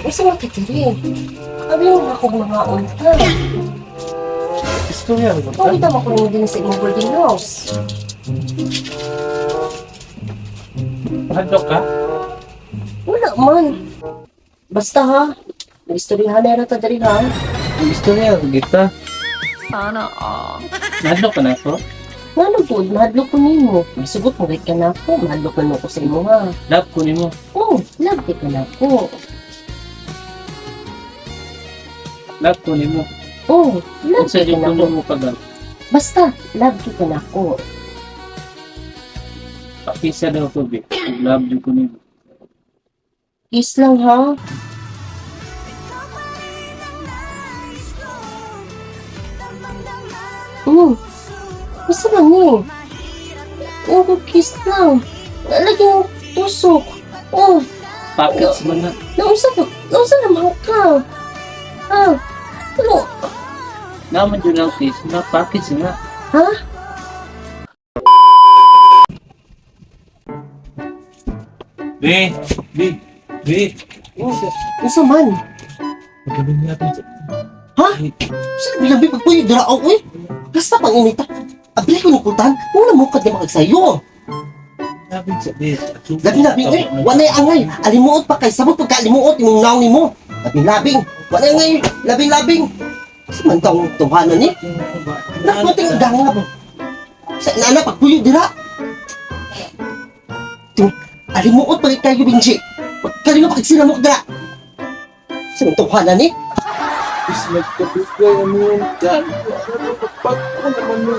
Usa man kay diri. Abi mo akong mga unta. Istorya ba Kung kita mo ko din sa imong boarding house. Hadlok ka? Wala man. Basta ha. Maistoryahan na ta diri ha. Istorya ra kita. Sana all. Nahadlok ka na ako? Ngano gud, mahadlok ko nimo. Misugot mo gid ka na ako, mahadlok man ko sa imo ha. Love ko nimo. Oh, love kay ka na ako. Love ko nimo. Oh, love Unsa kay jud ka na kuno ako. mo pag Basta, love kay ka na ako. Pakisa daw ko bi. Love jud ko nimo. Kiss lang ha. Basta lang eh. Oh, kiss lang. Laging tusok. Oh, Packets man na. nausa ko. Nausa naman ka. Ah, ano? Naman jud ang kiss na packets na. Ha? B, B, B. Unsa man? Magaling natin sa Ha? Sa labi pagpuyo dira ako eh. Basta pang inita. Abli ko ng kultan, muna mo kad makagsayo. Labi sa B. Labing labing eh, walay angay. Alimuot pa kay sabot pagka alimuot imong naong nimo. Labing labing, walay angay, labing labing. Sa man tong tuhanan ni? Nakuting gang nga ba? Sa inana pagpuyo dira. Ting, alimuot pa kay kayo binji. Pagkalingo pa kay mo dira. Sa man tuhanan ni? Is nagkabigay ang iyong tan. Ano pagpagko naman mo.